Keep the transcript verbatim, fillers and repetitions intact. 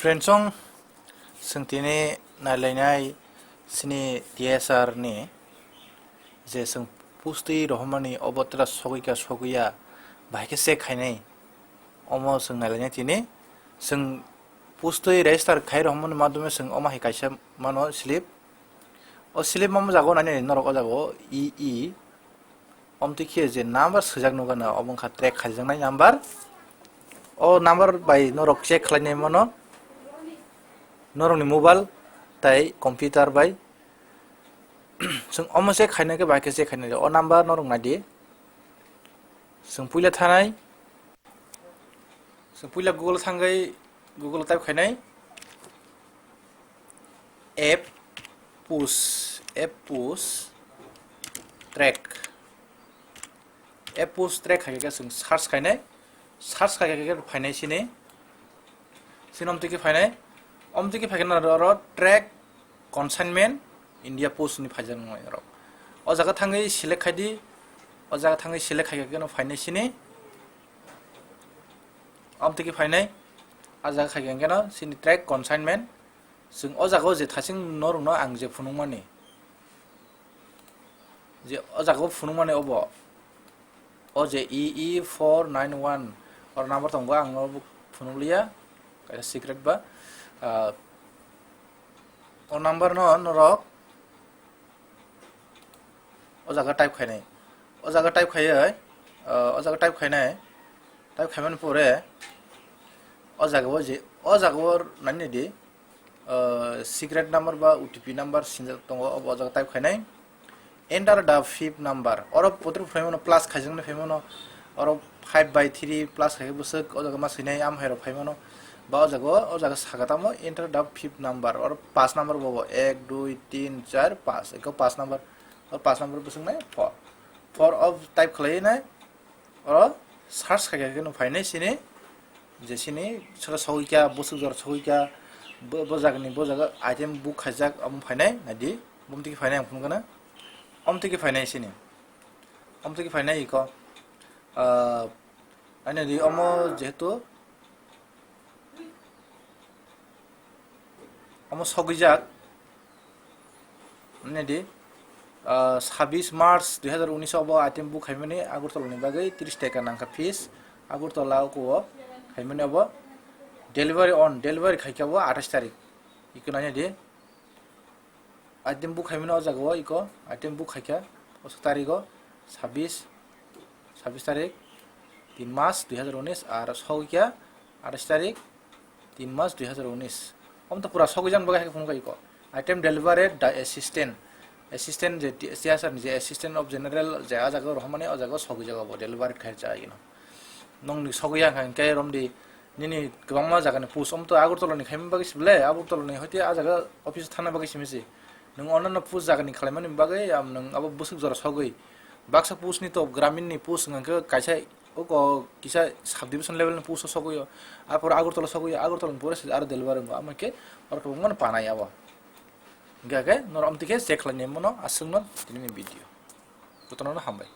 Friendsong, chwng tini nailainai chini T S R ni je chwng pustwi rohormani obo tra sogwi ka sogwi ya, bahai khe check khainai, omo chwng nailainai tini. Chwng pustwi register khai rohormani madhyome chwng omo hai kaisa mano slip. O slip mamo jago nani norok o jago E E. Omtwi khe je number swijak nukha na, obo wngkha track khaijaknai number. O number bai norok check khlainai mano norokni mobile tai computer bai. Chwng omo check khainai khe bahai khe check khainai. O number norok naidi. Chwng puila thanai. Chwng puila Google thangwi Google type khainai. App push, app push track. App push track khai khe chwng search khainai. Search khai khe phainai sini. Sini omtwi khe phainai. Omtwi khe phaikhe oro track consignment India Post ni phaijak nai rok. O jaga thangwi select khaidi. O jaga thangwi select khai khe phainai sini. Omtwi khe phainai. O jaga khai khe sini track consignment. Chwng o jaga o je thasing norokno ang je phunukmani. Je o jaga o phunukmani obo. O je E E four nine one. Oro number tongo, ang no phunukliya. Kaisa secret ba. Ah, o number no norok o jaga type khainai. O jaga type khaiwi, ah, o jaga type khainai. Type khaimani pore o jaga o je, o jaga o nani di, ah, secret number ba O T P number sinjak tongo, obo o jaga type khainai. Enter the fifth number. Oro potor phaimano plus khaijaknai phaimano. Oro five by three plus khai bwswk o jaga ma swinai, am hai rok phaimano. Ba o jaga o, o jaga saka tamo enter the fifth number. Oro paanch number bobo. Ek, dui, tin, char, paanch. Eko paanch number. Oro paanch number bwswk nai four. Four of type khlai nai. Oro search khai khe no phainai sini, je sini saka sogwi kha, bwswk jora sogwi kha, bo, bo jagani, bo jaga item book khaijak, omo phainai, naidi, bumtwi khe phainai ang phunukgana, omtwi khe phainai sini, omtwi khe phainai iko, ah, ani di omo jehetu, Omo sogwijak, nini di, ah, sabis March dui hazar unis o bo item book khaimani Agartala ni bagwi tris taka nangkha fees. Agartala o khaimani obo delivery on, delivery khaikha bo athais tarik. Iko nai di. Item book khaimani o jaga o iko item book khaikha o tarik o sabis, sabis tarik, tin March dui hazar unis, ar sogikha athais tarik, tin March dui hazar unis. Omo to pura sogwi jan bagwi hai phunukha iko. Item delivered the assistant. Assistant je T-, T S R ni je assistant of general je a jaga o rohormani o jaga o sogwi jaga bo delivered khai cha ino. Nongni sogwi yang kha hwnkhe romdi nini kwbangma jaga ni post. Omo to Agartala ni khaima bagwi si bwle, Agartala ni hoite a jaga office thana bagwi simi si. Nwng onno post jaga ni khlaimani bagwi, am nwng abo bwswk jora sogwi. Baksa post ni to gramin ni post hwnkhe kaisa oko kisa subdivision level ni post o sogwi o. Arpor Agartala sogwi o, Agartala ni pore se aro deliver wngo. Amo khe oro kwbangma no panai abo. Hingkhe khe norok amtwi khe check khlainai mano aswkno tini ni video. Jotono no hambai.